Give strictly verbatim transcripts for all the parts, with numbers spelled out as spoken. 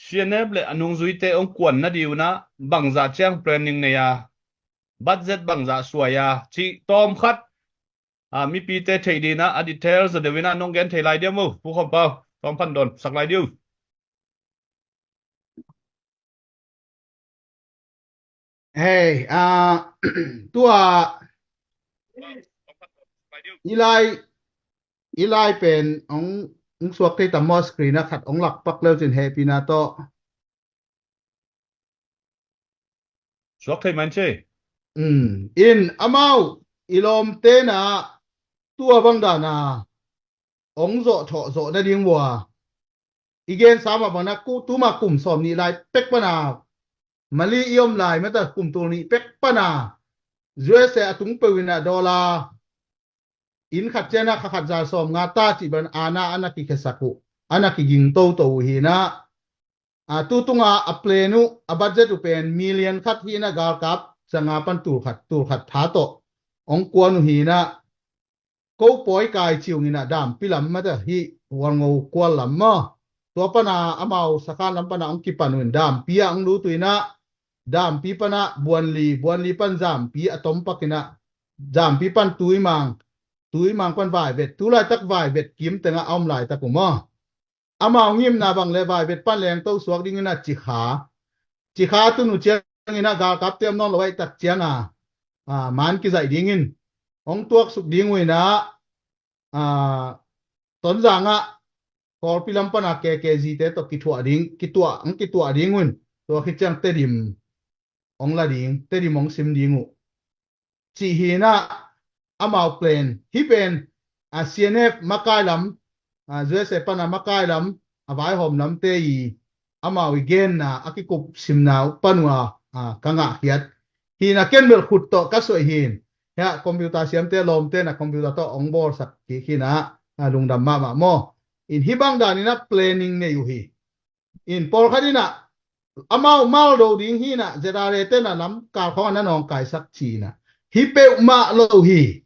C N F le a nungzuite hong kuan nading un ah bangzah ciang planning nei a, budget bangzah suai a, cih tawm khat, a, mipite theih ding in ah a details a deuh in ah nong gen thei lai diam uh, Pu Khawm Pau, tawm phan dawn sak lai diam uh. Hei, ah, tua i lai, i lai pen hong, hong suak thei tam maw, screen ah khat hong lak pak leu cin hehpihna tawh. Suak thei man ci. Mm. In amau i lawmte na tua bang dan a hong zawh thawh zawh nading uh a, i gensa mah bang na ku, tuma kum sawm nih lai pek pan a, Mali i om lai mata kum tul nih pek pan a, U S A a tung peuh in ah dollar inn khat ciang ah kha khat za sawm nga ta cih bang a na, a na kikhesak uh, a na kiging toto uh hi in ah, a, tu tung a a plan uh, a budget uh pen million khat hi in ah, galkap za nga pan tul khat, tul khat tha tawh hong kuan uh hi in ah, ko pawi kai ciung in ah dampi lam mata hi, Hualngo kual lam maw, tua pan a amau Sakhan lam pan a hong kipan uh in dampi ah hong lut uh in ah, dampi pan a Buanli, Buanli pan Zampi a tom pak in ah, Zampi pan Tuimang, Tuimang pan Vaivet, tu laitak Vaivet kim teng ah a om laitak uh maw. Amau ngimna bang le Vaivet pan Lengto suak ding in ah Cikha, Cikha tun uh ciang in ah galkapte om nawn lo ahih tak ciang a, a, man kizaih ding in hong tuaksuk ding uh in ah, a, Tonzang ah Kawlpi lam pan a K K Z te tawh kituah ding, kituah, hong kituah ding un, tua khit ciang Tedim hong la ding, Tedim hong sim ding uh, cih hi in ah amau plan. Hih pen, a, C N F makai lam, a, U S A pan a makai lam, a vaihawm lamte i amau i genna, a kikup simna uh pan uh a, a, ka ngahkhiat hi in ah, ken bel khut tawh ka suaih hi in. Hiah computer siamte lawmte na computer tawh hong bawlsak kik hi in ah, a, lungdam mahmah maw. In hih bang dan in ah planning nei uh hi. In pawlkhat in ah amau mal do ding hi in ah, Z R A te na lam kal khawng ah na nawngkaisak ci in ah, hi peuhmah lo hi.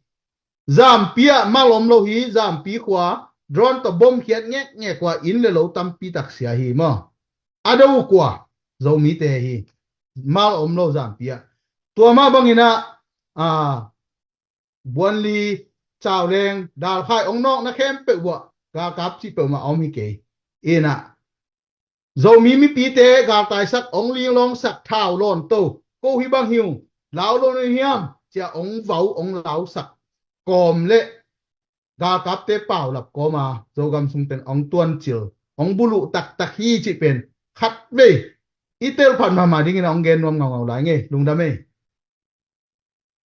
Zampi ah mal om lo hi, Zampi khua drone tawh bom khiat ngekngek uh a, inn le lo tampi tak sia hi maw. A do uh kua? Zomite hi. Mal om lo Zampi ah. Tua mah bang in ah, a, Buanli, Cauleng, Dalkhai hong nawkna khempeuh uh ah galkap cih peuhmah a om hi kei. In ah Zomi mipite galtaisak, hong linglawngsak, thau lawnto, ko hih bang hi ung, lau lo na hiam, ci a hong vau, hong lausak kawm le galkapte paulap kawm a, Zogam sung teng hong tuancil, hong buluh taktak hi cih pen khatvei i telphat mahmah ding in ah hong gen nuam ngaungau lai ing ei. Lungdam ei.